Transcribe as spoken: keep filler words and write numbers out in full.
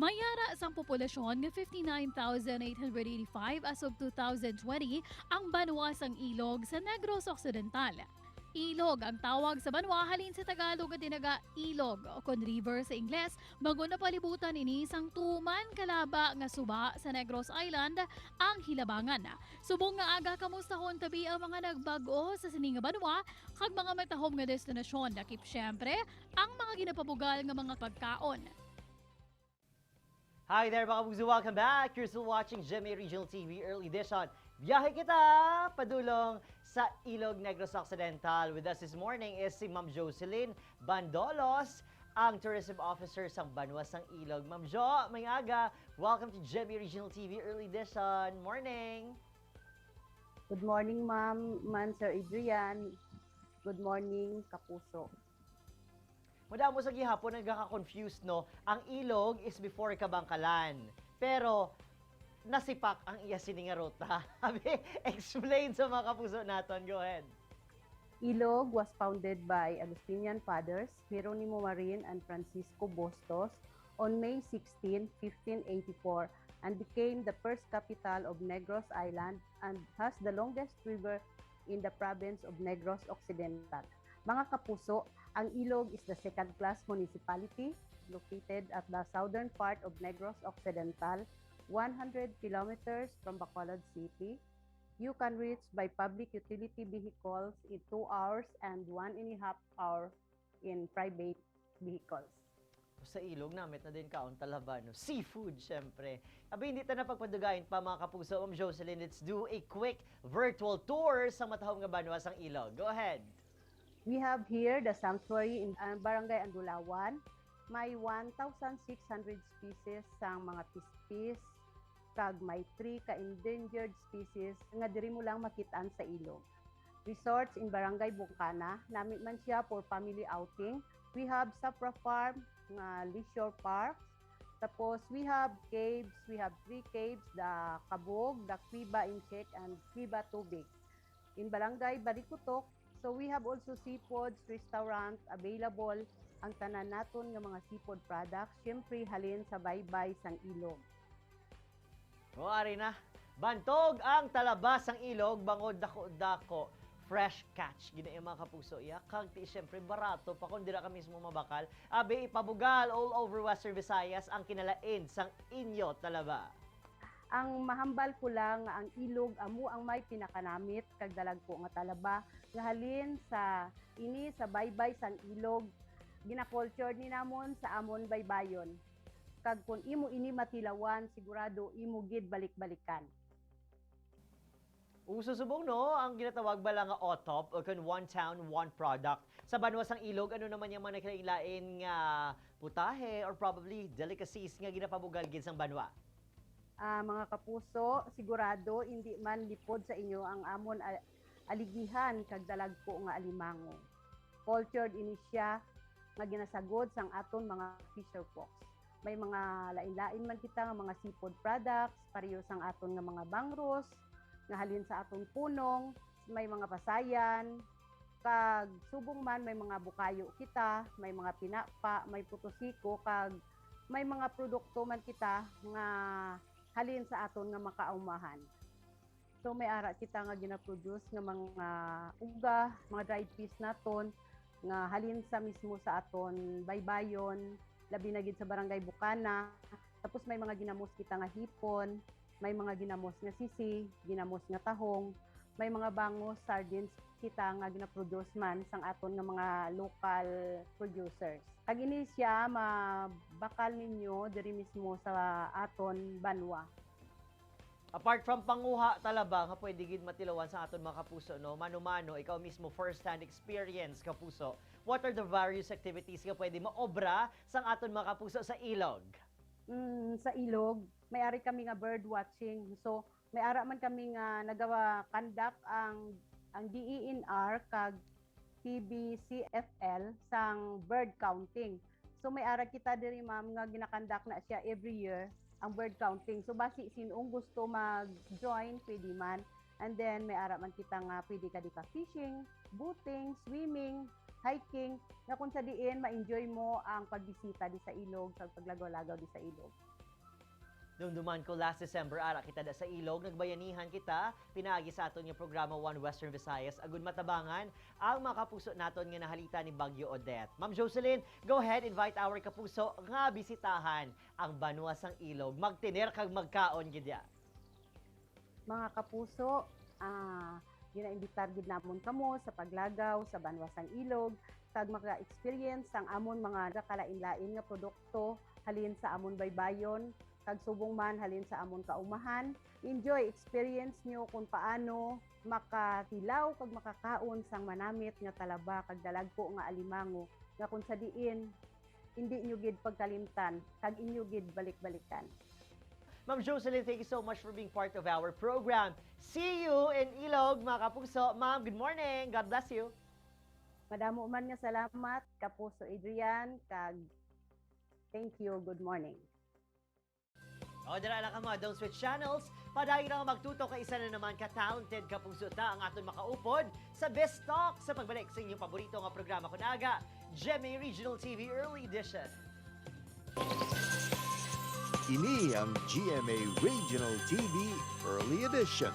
May ara sang populasyon nga fifty-nine thousand eight hundred eighty-five as of two thousand twenty ang banwa sang Ilog sa Negros Occidental. Ilog ang tawag sa banwa halin sa Tagalog nga tinaga Ilog, kon river sa Ingles, bangod napalibutan ini sang tuman ka laba nga suba sa Negros Island ang Hilabangan. Subong nga aga, kamustahon tabi ang mga nagbag-o sa sini nga banwa kag mga matahom nga destinasyon, lakip siyempre ang mga ginapabugal nga mga pagkaon. Hi there, mga kapuso. Welcome back. You're still watching G M A Regional T V Early Edition. Biyahe kita padulong sa Ilog Negros Occidental. With us this morning is si Ma'am Jocelyn Bandolos, ang Tourism Officer sang Banwa sang Ilog. Ma'am Jo, may aga. Welcome to G M A Regional T V Early Edition. Morning! Good morning, ma'am, man, Sir Adrian. Good morning, kapuso. Madamo sa gihapon nagaka-confused, no? Ang Ilog is before Kabangkalan. Pero nasipak ang iya sini nga ruta. Abi, explain sa mga kapuso naton. Go ahead. Ilog was founded by Augustinian Fathers Jeronimo Marin and Francisco Bustos on May sixteen, fifteen eighty-four, and became the first capital of Negros Island and has the longest river in the province of Negros Occidental. Mga kapuso, ang Ilog is the second-class municipality located at the southern part of Negros Occidental, one hundred kilometers from Bacolod City. You can reach by public utility vehicles in two hours and one and a half hour in private vehicles. Sa Ilog, namit na din kaon talaba, no? Seafood, syempre. Abi, hindi ta na pagpadugayin pa, mga kapuso. Ma'am Jocelyn, let's do a quick virtual tour sa matahom nga banwa sang Ilog. Go ahead. We have here the sanctuary in uh, Barangay Andulawan. May one thousand six hundred species sang mga pispis, kag may three ka endangered species nga diri mo lang makit-an sa Ilog. Resorts in Barangay Bungkana, nami man siya for family outing. We have Safra Farm nga leisure parks. Tapos we have caves, we have three caves, the Kabog, the Cueva Inchik, and Cueva Tubig. In Barangay Balikutok, so we have also seafoods restaurant available ang tanan naton nga mga seafood products, syempre halin sa baybay sang Ilog. O, ari na. Bantog ang talaba sang Ilog bangod dako-dako. Fresh catch gid na, mga kapuso, iya. Kag ti, syempre, barato pa kung dira ka mismo mabakal. Abi, ipabugal all over Western Visayas ang kinalain sang inyo talaba. Ang mahambal ko lang nga ang Ilog amo ang may pinakanamit kag dalagko nga talaba nga halin sa ini sa baybay sang Ilog. Gina-culture ni namon sa amon baybayon. Kag kun imo ini matilawan, sigurado imo gid balik-balikan. Uso subong, no, ang ginatawag bala nga OTOP, o kun one town, one product. Sa banwa sang Ilog, ano naman yung mga nagkalain-lain nga putahe or probably delicacies nga ginapabugal gid sang banwa? Ah, mga kapuso, sigurado hindi man lipod sa inyo ang amon a- aligihan kag dalagko nga alimango. Cultured ini siya nga ginasagod sang aton mga fisher folks. May mga lain-lain man kita nga mga seafood products, pareho sang aton nga mga bangros, nga halin sa aton punong, may mga pasayan, kag subong man may mga bukayo kita, may mga pinapa, may putosiko, kag may mga produkto man kita nga halin sa aton nga makaumahan. So may ara kita nga gina-produce nga mga uga, mga dried fish naton nga halin sa mismo sa aton baybayon, labi na gid sa Barangay Bukana. Tapos may mga ginamos kita nga hipon, may mga ginamos nga sisi, ginamos nga tahong, may mga bangus, sardines kita nga gina-produce man sang aton nga mga local producers. Kag ini siya mabakal ninyo diri mismo sa aton banwa. Apart from panguha talaba nga pwede gid matilawan sa aton mga kapuso, no? Mano-mano, ikaw mismo, first-hand experience, kapuso. What are the various activities nga pwede maobra sang aton mga kapuso sa Ilog? Mm, sa Ilog, may ari kami nga bird watching. So, may ara man kami nga nagawa-conduct ang ang D E N R kag P B C F L sang bird counting. So may ara kita diri, ma'am, nga ginakandak na siya every year ang bird counting. So basi sin-ong gusto mag-join, pwede man. And then may ara man kita nga pwede ka di ka fishing, boating, swimming, hiking, nga kung sa diin ma-enjoy mo ang pagbisita di sa ilog, sa paglagaw-lagaw di sa ilog. Dumduman ko, last December, ara kita da sa Ilog, nagbayanihan kita pinaagi sa aton nga programa One Western Visayas, agud matabangan ang mga kapuso naton nga nahalita ni Bagyo Odette. Ma'am Jocelyn, go ahead, invite our kapuso nga bisitahan ang banwa sang Ilog, magtener kag magkaon gid ya. Mga kapuso, ah, ginaimbitar gid namon kamo sa paglagaw sa banwa sang Ilog kag maka-experience sang amon mga kalain-lain nga produkto halin sa amon baybayon, kag subong man halin sa amon kaumahan. Enjoy experience nyo kung paano makatilaw kag makakaon sang manamit nga talaba kag dalagko nga alimango nga kung sa diin hindi nyo gid pagkalimtan kag inyo gid balik-balikan. Ma'am Jocelyn, thank you so much for being part of our program. See you in Ilog, mga kapuso. Ma'am, good morning. God bless you. Madamo man nga salamat, kapuso Adrian, kag thank you. Good morning. O, dira lang ka, mga Don't Switch Channels. Padayon na nga magtutok kay isa na naman ka talented kapuso ta ang aton makaupod sa Best Talk sa pagbalik sa inyong paborito nga programa, kun aga, G M A Regional T V Early Edition. Ini ang G M A Regional T V Early Edition.